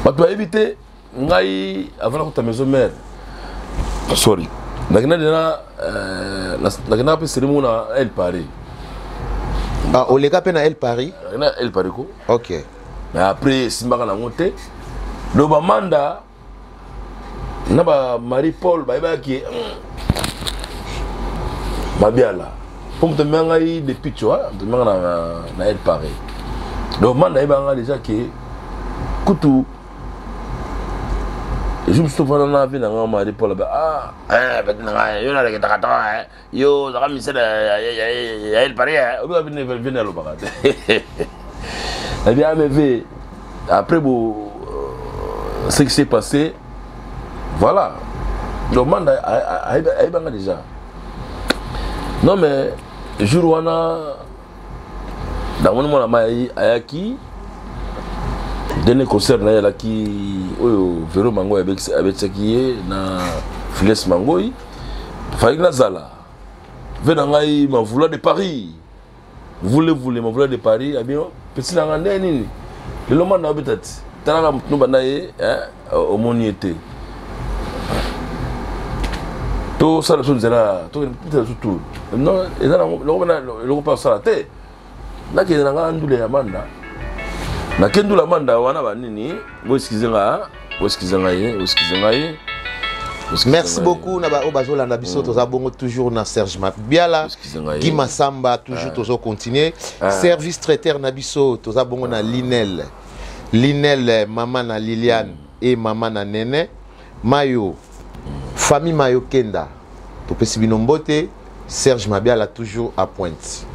Bato bayebi te, ngai avant nakota maison mère, sorry, nakenda dena, nakendaka mpe cérémonie na El Paris. Ah, oleka mpe na El Paris? Nakenda El Paris ko. Ok. Mais après esimbaka nango te. Donc bamanda na ba Marie Paul bayebaki Mabiala mpo moto amema ngai depuis, tu vois, moto amema na El Paris. Donc Manda ayebaka ngai déjà ke kutu jour mosusu tovanda na vie na ngai Marie Paul abe: "Ah, beti na ngai, yo naleketaka to yo ozaka misele ya El Paris." Obika vene alobaka te nabi amv. Après bo ce qui s'est passé, voilà. Donc Manda ayebanga déjà. Non mais jour wana namoni mwana mai ayaki dernier concert na ye, alaki oyo Vero Mangoi abetisaki ye na Files Mangoi. Falaki nazala ve na ngai Mavula de Paris, voule voule Mavula de Paris abi petit na nga: "Nde nini lelo Manda abeta ti?" Talaka motu no banda ye omoni ye te. Tosala biso nzela, tokende biso tour. Non, eza nango eloko mpe asala te. Nakende na ngai ndule ya manda. Nake ndula manda wana banini, boeskize nga, boeskize ngai, boeskize ngai. Merci beaucoup na ba oyo bazolanda biso. Toza bongo toujours na Serge Mabiala, Guy Massamba, toujours tozo continuer service traiteur na biso. Toza bongo na Linel, Linel, mama na Liliane et mama na Nene Mayo, famille Mayo Kenda, topesi bino mbote. Serge Mabiala toujours à pointe.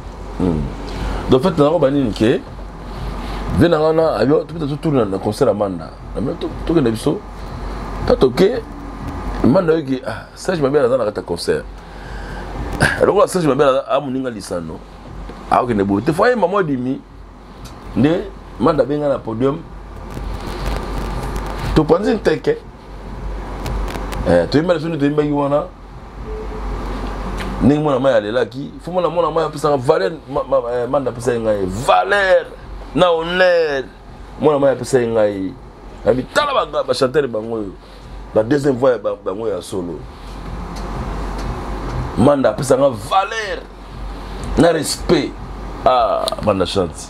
Donc fait nango banini ke ve na nga na topeta totourna na concert ya Manda, tokende biso ta toke Manda oyoki, ah, Serge Mabiala aza na kati ya concert. Lokola Serge Mabiala amoninga lisano, akokende boye te, fo ayemba mwa dimi nde Manda abenga na podium, topanzi nteke, toyemba biso nde toyembaki wana ndenge mwana mai alelaki. Fo mwana mai apesaka valeur. Manda apesaki ngai valeur na honneur. Mwana mai apesaki ngai, abi tala bachanteur bango oyo ba deuxième voix ya bango ya solo. Manda apesanga valeur na respect. Ah, Manda chante.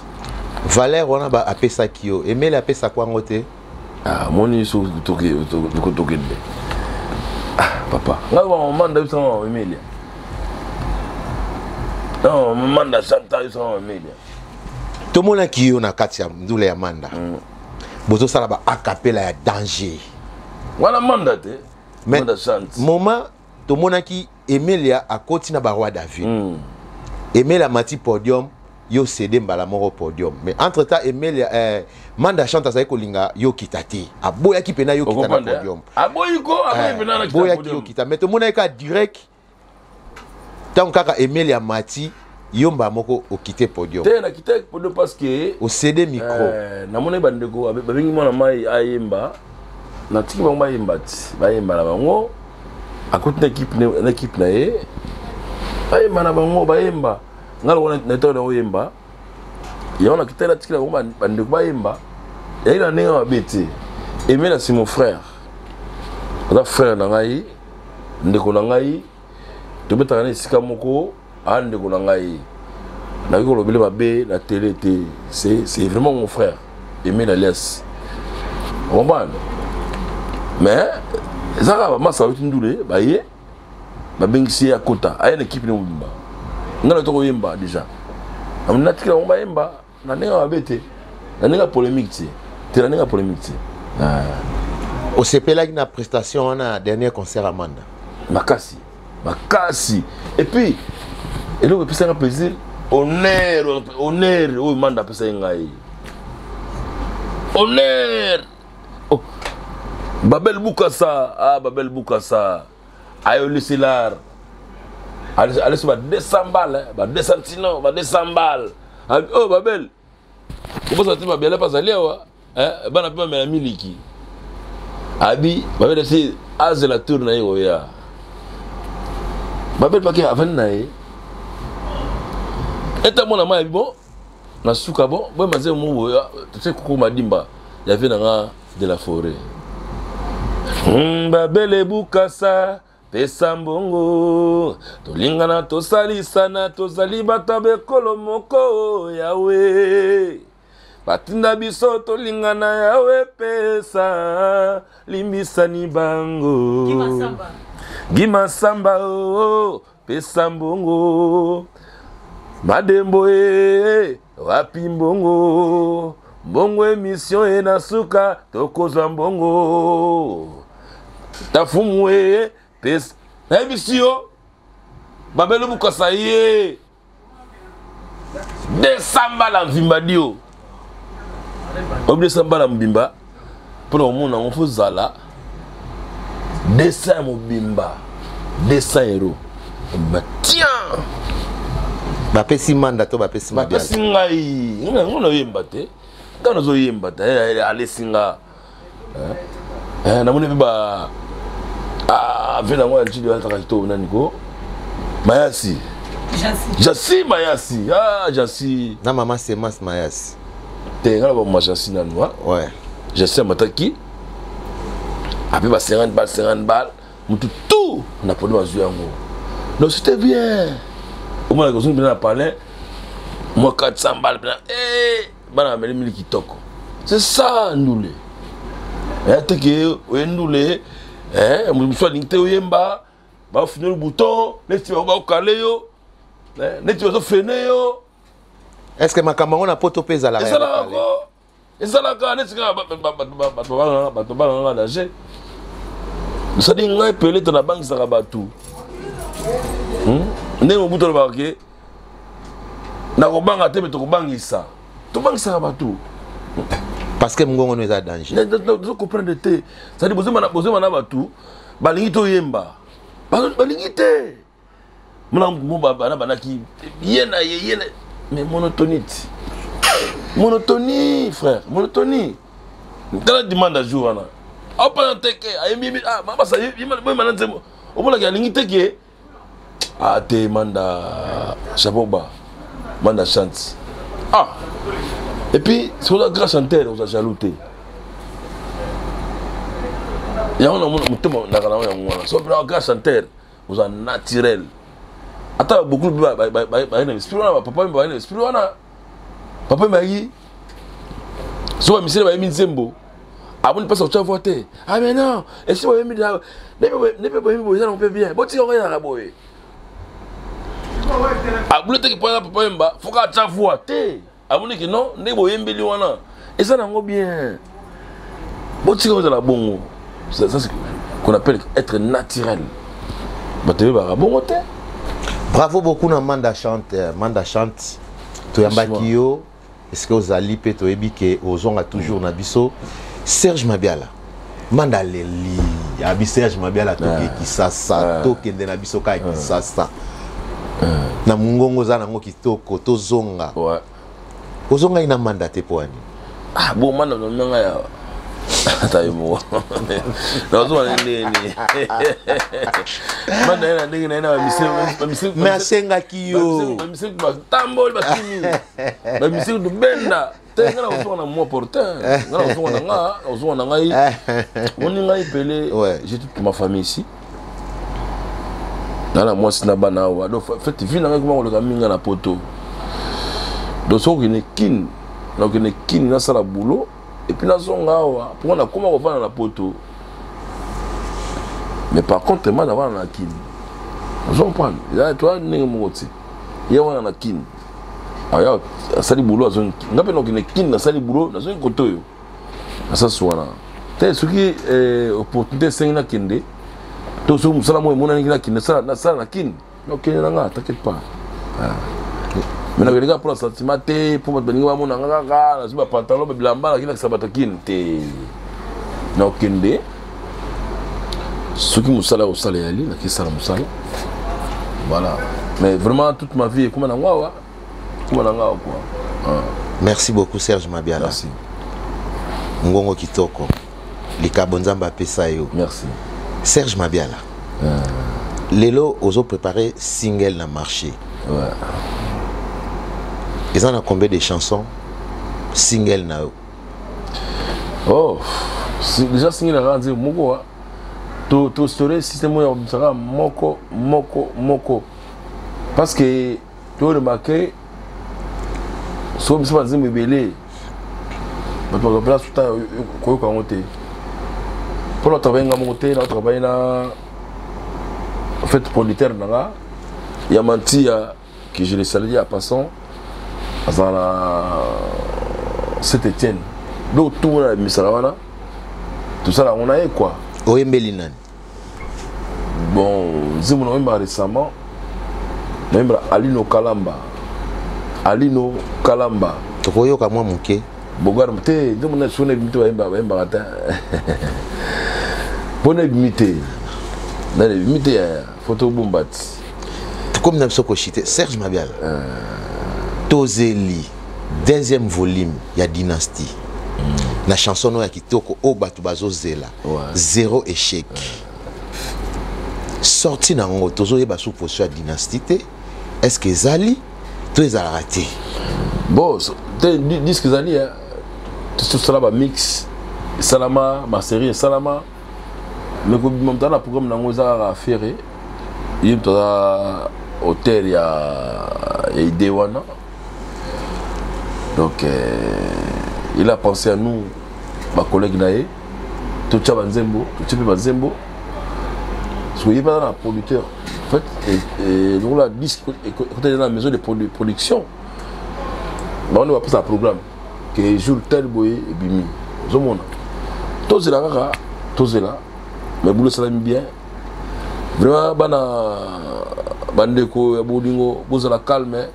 Valeur wana ba apesaki yo, Emele apesaka yango te. Ah, moni so tokende. Ah, papa, ngai wa Manda yebisanga Emelia. Non, Manda chante yebisanga Emelia. Tomonaki yo na kati ya ndula ya Manda, bozosala ba acapella ya danger. Wana Manda te. Mais Manda chante. Moment tomonaki Emelia akoti na baroi David, Emelia amati podium, yo cédé mbala moko podium. Mais entre temps Emelia, Manda chante azali kolinga yo kita te, aboyaki mpena yo kita na podium. Aboyi ko, aboyi mpena na kita. Aboyaki yo kita, mais tomonaki kaka direct ntango kaka Emelia amati, yo mbala moko okite podium. Te, nakite podium parce que océdé micro. Namoni bandeko babengi mwana mai ayemba, natiki bango bayemba ti bayemba na bango. Akoti na équipe, na équipe na ye, bayemba na bango, bayemba. Nga lokola na etoko na oyemba yango, nakitaki, natikila bango bandeko bayemba. Yaki na ndenge mabe te. Emela, c'est mon frère, aza frère na ngai, ndeko na ngai, tobetaka na esika moko. Aa, ndeko na ngai, nakoki kolobele mabe na télé te. C'est vraiment mon frère Emile alias, comprendre. Mais eza kaka bamasa bauti ndule, baye babengisi ye, akota, aye na équipe ne mobimba. Ngai na tokoyemba déjà, natikela bango bayemba na ndenge mabe te, na ndenge ya polémique te te, na ndenge ya polémique te. Osepelaki na prestation wana ya dernier concert Amanda? Makasi, makasi. Et puis eloko epesanga plaisir, honneur, honneur oyo Manda apesaki ngai, honneur. Oh. Babel Bukasa, ah, Babel Bukasa ayolisi lar, alisi ba 200 balles, ba 200 tino, ba 200 balles. Oh, Babel obosa te, Babel mpe azali awa, bana mpe bamela miliki. Abi Babel esi azela tour na ye koya. Babel pake avandi na ye eta mwana mai abi bon na suka bon boyema nzembo moko boye totie koko madimba ya vie na nga de la forêt. Babele Bukasa, pesa mbongo, tolingana, tosalisana, tozali bato ya bekolo moko. Yawe batinda biso tolingana. Yawe pesa, limbisani bango. Gimasamba o, pesa mbongo. Madembo e, wapi mbongo? Mbongo émission e na suka tokozwa mbongo. Tafumu e, pesa. Nayebisi yo, Babele Bukasa ye 200 mbala mvimba dio obi 200 mbala mobimba mpona komona yango, fo zala 200 ya mobimba, 200 euro mobimba tian. Bapesi Manda to bapesi? Bapesi ngai. Ngai nayoyemba te, ngai nazoyemba te, alesi nga. Namoni mpe ba ve nango ya ntidi azalaka kitoko. Nani ko Mayasi, Jasi Mayasi, ah, Jasi. Na mama Semence Mayasi. Te, ngai na bamama Jasi nanu. Ouais. Jesse amataki ape ba 50 balles, 50 balles, mutu tout na podium azwi yango. Donc c'était bien. Omonaka ozongi mpena na palais mwa 400 balles mpena, eh, bana bameli mili kitoko. C'est ça ndule. Ya te ke oye ndule, eh, mosu alingi te oyemba, bafinoli bouton neti bakokale yo, eh, neti bazofrene yo. Est ce que makambo yango na poto mpe ezalaka? Ezalaka ko, ezalaka neti kaka bato banganga danger. Cestadi ngai pelete nabangisaka bato ndenge Mobutu alobaka ke nakobanga te, me tokobangisa, tobangisaka bato. Parce que mongongo no eza danger. Ozo comprendre te. Cestadi bozema na bato balingi toyemba, balingi te. Mona mo bana banaki ye na ye ye na, mais monotonie ti monotonie, frère, monotonie. Tala demande ya jour wana, aopana teke ayembi mabasa boyemba na nzembo, omonaki alingi teke. Ah te, Manda, chapeau bas, Manda chante. Ah, et puis soki oza grand chanteur, oza jaloux te. Yango namona motema naka nango yango wana. Soki grand chanteur, oza naturel. Ata beaucoup baye na esprit wana, bapapa baye na esprit wana, papa bayaki so bamisele bayembi nzembo, amoni mpasi otya voix te. Ah mais non, esi boyembi nde boyembi boye, eza nango mpe bien, botika ngo ezalaka boye. Abule teke mpo papa yemba foka atya voix te. Amoni ke non, ndenge boyembeli wana eza nango bien, botika ozala bongo. Ça, c'est qu'on appelle être naturel. Bato oyebaka bongo te. Bravo beaucoup na Manda Chante. Manda Chante, toyambaki yo esika ozali mpe toyebi ke ozonga toujours na biso. Serge Mabiala, Manda aleli abi Serge Mabiala, toke Kisasa, tokende na biso kaka Kisasa na mongongo oza nango kitoko, tozonga. Ozongai na Manda te mpo wani? Ah bon, Manda nomanga ya ata yo moko, nazozwa na ndenge nini Manda ye na ndenge na ye na bamise. Me asengaki yo. Bamise batamboli, bakimi bamise tobenda te. Nga na kozonga na mwa portin, nga na kozonga na nga, kozonga na ngai moni ngai pele. J'ai toute ma famille ici, nga na mwasi na bana awa. Donc fait vie na ngai kuma koleka mingi na poto. Donc soki okende Kine, nakokende Kine, nasala boulot et puis nazonga awa mpo nakoma kovanda na poto. Mais par contre ma navanda na Kine, ozo comprendre, eza toa ndenge moko ti ye wana na Kine aya asali boulot, azongi. Nga mpe nakokende Kine, nasali boulot, nazongi kote oyo nasasi wana te. Soki opportunité esengi nakende, to soki mosala moko emonaniki nakende, nasala na Kine, nakokende na nga, t'inquiète pas. Mais nakende kaka mpona sentiment te, mpo bato balingi bamona nga kaka nazwi bapantalon, babilamba, nakendakisa bato Kine te. Nakokende soki mosala kosala eyali, nakesala mosala, voilà. Mais vraiment toute ma vie ekoma nango awa, ekoma nango awa quoi. Ah. Merci beaucoup Serge Mabiala. Merci. Ngongo kitoko, likabo Nzambe apesa yo. Merci. Serge Mabiala, lelo ozo préparer single na marché. Eza na combien de chansons, single na yo? Oh, déjà single kaka nzembo moko wa to système oyo akobimisaka moko moko moko, parce que to remarque soki biso banzembo ebele, bato bazwa place ta koyoka yango te. Mpona travaille nga moko te, na travaille na en fait producteur na nga ya Mantia, que je le salue en passant, azala na Saint Etienne. Donc tout wana misala wana tosala yango na ye quoi. Oyembeli nani? Bon, nzembo nayembaka récemment, nayembela Alino Kalamba, Alino Kalamba. Tokoyoka mwa moke. Bogar te, nzembo na sona ebimi te, bayembaka te mpona ebimi te, nani ebimi te, fo tobomba ti. Tokomi na biso koshite. Serge Mabiala, tozeli deuxième volume ya Dynastie na chanson oyo ya kitoko oyo bato bazozela, Zéro échec. Sorti nango tozoyeba sous position ya Dynastie te, est ce que ezali to ezalaka te? Bon, te, disque ezali tosala bamix. Esalama, ma série esalama. Mais kobima moto na programme nango eza kaka Ferre. Ye moto aza auteur ya ya idée wana. Donc il a pensé à nous, ba collègue na ye. Totia banzembo, totia mpe banzembo. Parce que ye mpe aza na producteur. En fait, et lokola disque ekota na maison de production. Bango nde bapesa programme ke jour tel boye ebimi. Ozomona. Tozela kaka, tozela. Mais boulot esalami bien. Vraiment bana bandeko ya bolingo bozala calme.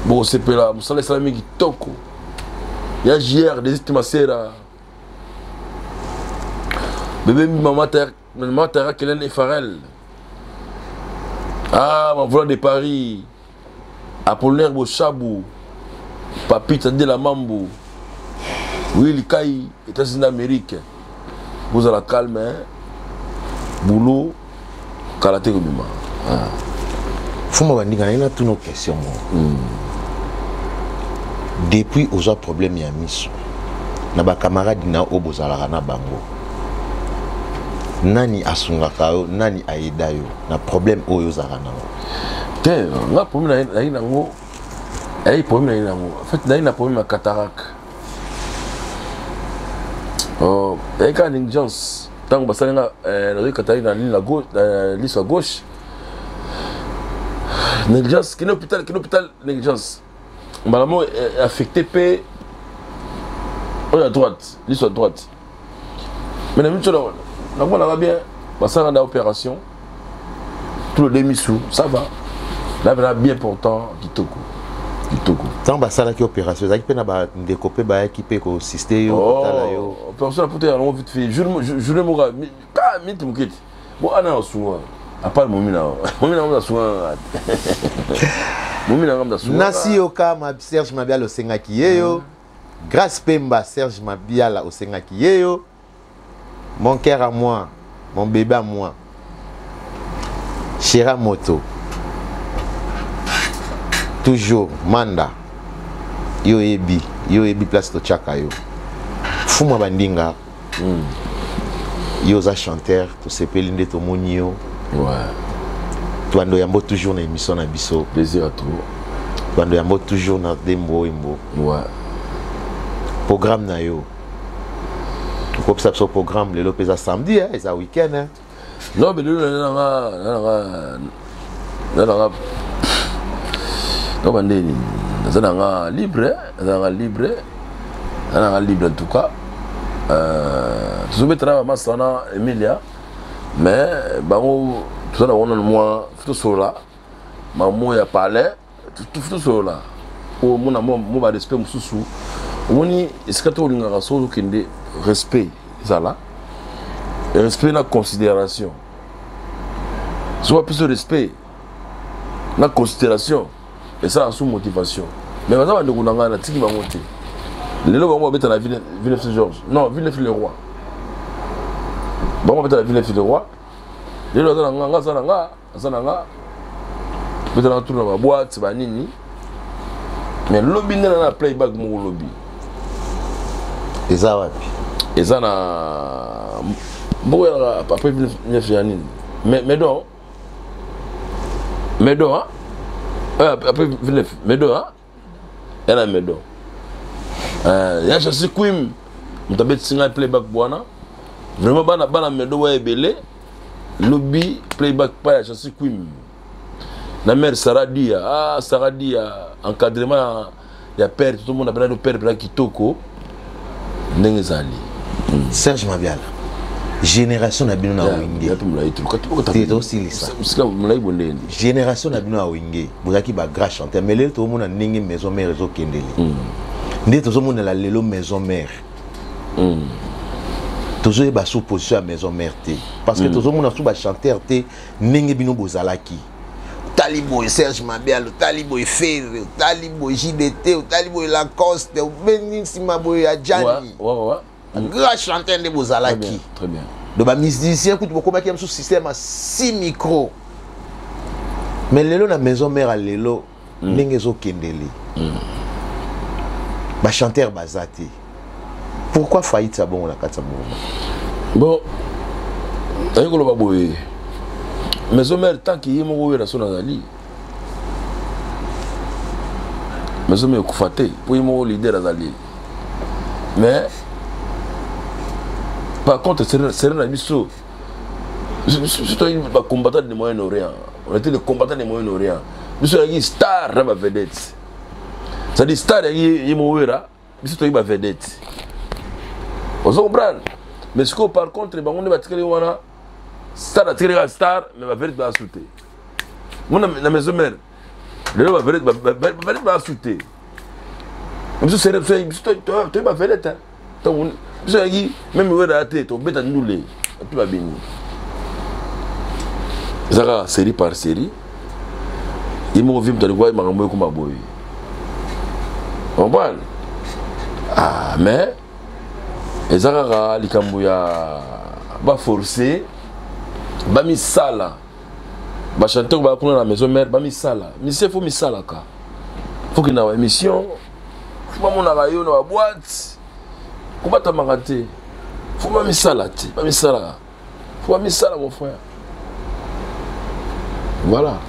Bokosepela mosala esalami kitoko. Ya JR Desite Masera. Bébé Mama Terre, Mama Terre Kelen et Farel. Ah, ma voix de Paris. Apollinaire Boshabou. Papi Tadé la Mambo. Willy Kai, États-Unis d'Amérique. Vous allez calme, hein? Boulot, karaté kobima. Ah. Fuma bandinga na ina tuna question moko. Depuis ozwa problème ya miso na ba camarade na oyo bozalaka na bango, nani asungaka yo, nani aida yo na problème oyo ozalaka nango? Te, nga problème nayi nango, ayi problème nayi nango. En fait, nayi na problème ya cataracte. Oh, nayi kaka négligence. Ntango basali nga, nazwi cataracte na ligne na gauche, na liso ya gauche. Négligence, kende hôpital, kende hôpital, négligence. Mbala moko, affecté pe oyo à droite, liso à droite. Mais na miso na namonaka bien, basalaka na opération tout le demi-sou, ça va. Là, là, bien pourtant, kitoko. Kitoko. Tant basalaki opération, ezalaki pe na ba ndeko pe bayaki pe koassister yo, Oh, kotala yo. Opération na poto ya longo vite fait. Jour, jour, jour moko, mi, ka, mi, moketi. Bon, ana osunga. À part momi na. Momi na nga sunga. Momi na nga sunga. Nasi yoka ma Serge Mabiala osengaki yeyo. Grâce Pemba Serge Mabiala osengaki yeyo. Mon cœur à moi, mon bébé à moi. Chéra Moto. Toujours Manda. Yo ebi, yo ebi place to chaka yo. Fuma bandinga. Yo za chanteur, to sepeli nde to moni yo. Twando yambo toujours na émission na biso. Plaisir à toi. Twando yambo toujours na dembo imbo. Programme na yo. Comme ça, ce programme, le lopez samedi, hein, c'est un week-end. Hein. Non, mais le non, non, non, non, non, non, non, non, libre, hein, non, libre, non, libre en tout cas. Tout le travail, ma sana, Emilia, mais bon, tout ça, on a moi, tout cela, maman ya palais, tout, tout, tout cela. Oh, mon amour, mon respect, mon sous-sous. Omoni esika to olingaka soki ozokende respect ezala, respect na considération. Soki bapesi respect na considération esalaka sous motivation. Mais baza bandeko na ngai, natiki bango te. Lelo bango babeta na Villeneuve Saint-Georges, non, Villeneuve le Roi. Bango babeta na Villeneuve le Roi. Lelo aza na nga, nga aza na nga, aza na nga. Beta na tour na ba boîte ba nini. Mais lobi nde na playback moko lobi. Eza wapi? Eza na mboko ya après Villeneuve ya nini? Mais, mais donc, mais donc, hein? Après Villeneuve, mais donc, hein? Ya na Medo. Ya Chassi Queen, moto abetisi ngai playback bwana. Vraiment bana, bana Medo wa ebele. Lobi playback pa ya Chassi Queen. Na mère Sarah Dia, ah Sarah Dia, encadrement ya père, tout le monde appelle le père Bla Kitoko. Ndenge ezali. Serge Mabiala. Génération na bino na Ya, Wenge. ya pe molayi te, luka te, luka te. Te, tosilisa. Sika molayi bonde nini? Génération na bino na Wenge, bozalaki ba grand chanteur, mais lelo tozomona ndenge maison mère ezokendele. Nde tozomonela lelo maison mère. Tozoyeba sous position ya maison mère te. Parce que tozomona sous ba chanteur te ndenge bino bozalaki. Tali boy Serge Mabiala, tali boy Ferre, tali boy JDT, tali boy Lacoste, Beni Sima boy ya Gianni. Grand chanteur nde bozalaki. Très bien, très bien. Donc ba musicien kutu bokomaki ya système à 6 micros. Mais lelo na maison mère à lelo ndenge ezokendele. Ba chanteur baza te. Pourquoi faillite ya bongo na kati ya mouvement? Bon, naye koloba boye, maison mère, tant que ye moko oyo na so nazali, maison mère ekufa te, mpo ye moko leader azali. Mais par contre, sere na biso, surtout bacombattant de Moyen-Orient, on était les combattants de Moyen-Orient. Biso yaki star na bavedette, c'est-à-dire star yaki ye moko Wera, biso toyaki bavedette, ozo comprendre? Mais sikoyo, par contre, bango nde batikali wana, star atikali kaka star, mais bavedette basu te. Mo na maison mère lelo, bavedette basu te. Biso sere, biso toyi bavedette. Ntango biso yaki, même Wera te, tobeta ndule mpe babini. Eza kaka série par série. Ye moko vi moto alikuwa makambo ekoma boye, comprendre? Ah, mais eza kaka likambo ya baforce, bamisala. Bachanteur baya kuna na maison mère, bamisala misie, fo misalaka, fo kenda ba émission, fo bamonaka yo na baboite, kobatamaka te, fo bamisala te, bamisalaka, fo bamisala, mon frère, voilà.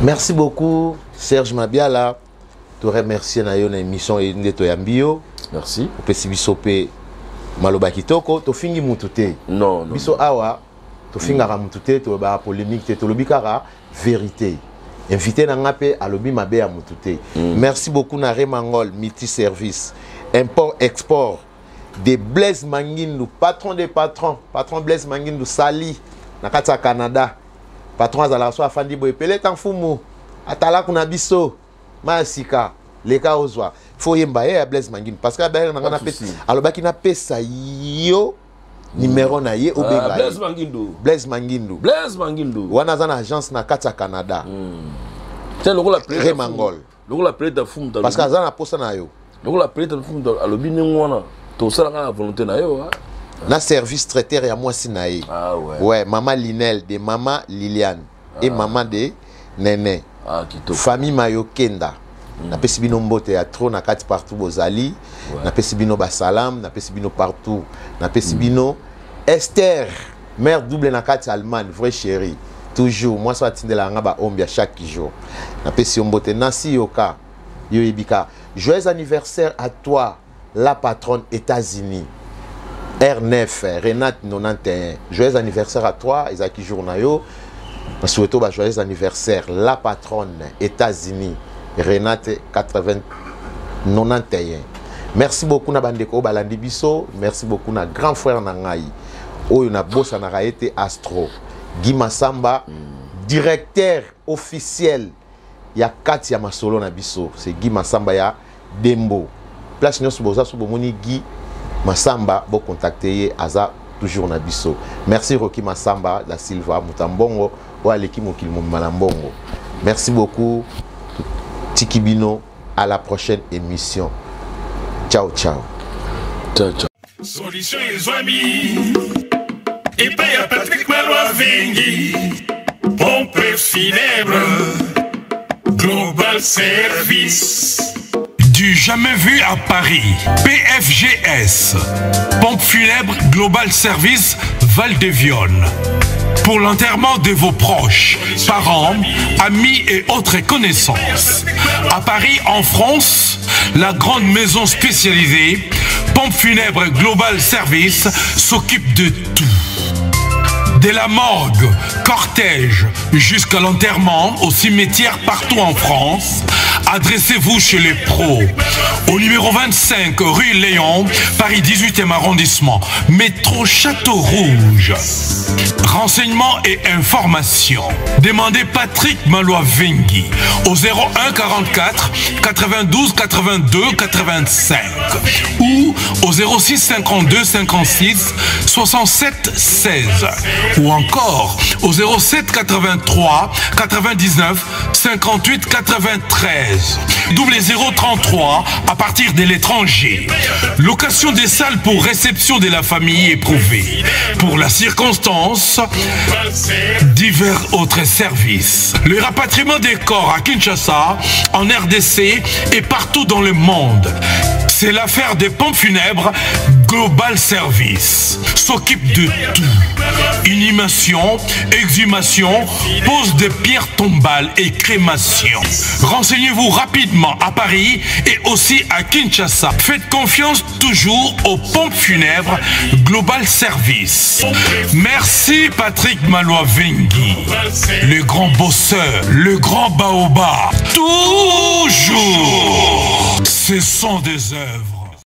Merci beaucoup, Serge Mabiala. Toremercie na yo na émission nde toyambi yo. Merci. Opesi biso mpe maloba kitoko. Tofingi mutu te. Non, non. Biso awa tofingaka mutu te, tolobaka polémique te, tolobi kaka vérité. Invité na nga mpe alobi mabe ya mutu te. Merci beaucoup na Remangol Multi Service Import Export de Blaise Mangindu, patron des patrons, patron Blaise Mangindu sali na kati ya Canada. Patron azalaka so afandi boye, peleta mfumu atalaku na biso ma ya sika leka ozwa fo oyemba ye ya Blaise Mangindu, parce que abayaka na nga. Pas de souci. Alobaki napesa yo numéro na ye, obenga Ah, ye. Blaise Mangindu. Blaise Mangindu. Blaise Mangindu. Wana aza na agence na kati ya Canada. Te, lokola Remangol. Lokola peleta fumu. Parce que aza na posa na yo. Lokola peleta fumu alobi ndenge wana, tosalaka na volonté na yo, ah. Na service traiteur ya mwasi na ye. Ah ouais. Ouais, mama Linel de mama Liliane et mama de Nene. Ah, kitoko. Famille Mayokenda, napesi bino mbote ya trop na kati partout bozali. Napesi bino basalam, napesi bino partout, napesi bino Esther, mère double na kati ya Allemagne, vrai chéri, toujours mwasi oyo atindelaka nga baombi ya chaque jour. Napesi yo mbote, Nasi Yoka, yo oyebika. Joyeux anniversaire à toi, la patronne, États-Unis, R9 Renate 91. Joyeux anniversaire à toi, ezalaki jour na yo. Nasouhaite ba joyeux anniversaire, la patronne, États-Unis, Renate 80 91. Merci beaucoup na bandeko oyo balandi biso. Merci beaucoup na grand frère na ngai oyo nabosanaka ye te, Astro Guy Masamba, directeur officiel ya kati ya masolo na biso. C'est Guy Masamba ya Dembo. Place nyonso boza, so bomoni Guy Masamba, bocontacte ye, aza toujours na biso. Merci Roki Masamba da Silva, moto ya mbongo oyo aleki mokili mobima na mbongo. Merci beaucoup. Tiki bino, à la prochaine émission. Ciao ciao. Ciao ciao. Solution ezwami epai ya Patrik Malwa Vengi, pompe funèbre Global Service. Du jamais vu à Paris. PFGS. Pompe funèbre Global Service Val de Vionne. Pour l'enterrement de vos proches, parents, amis et autres connaissances. À Paris, en France, la grande maison spécialisée, Pompe funèbre Global Service, s'occupe de tout. De la morgue, cortège, jusqu'à l'enterrement au cimetière partout en France, adressez-vous chez les pros. Au numéro 25, rue Léon, Paris 18e arrondissement, métro Château Rouge. Renseignements et informations. Demandez Patrick Malois-Vengui au 01 44 92 82 85 ou au 06 52 56 67 16 ou encore au 07 83 99 58 93 0033 à partir de l'étranger. Location des salles pour réception de la famille éprouvée. Pour la circonstance, divers autres services. Le rapatriement des corps à Kinshasa, en RDC et partout dans le monde. C'est l'affaire des pompes funèbres Global Service. S'occupe de tout. Inhumation, exhumation, pose de pierres tombales et crémation. Renseignez-vous rapidement à Paris et aussi à Kinshasa. Faites confiance toujours aux pompes funèbres Global Service. Merci Patrick Malois-Vengi, le grand bosseur, le grand baobab. Toujours, ce sont des œuvres.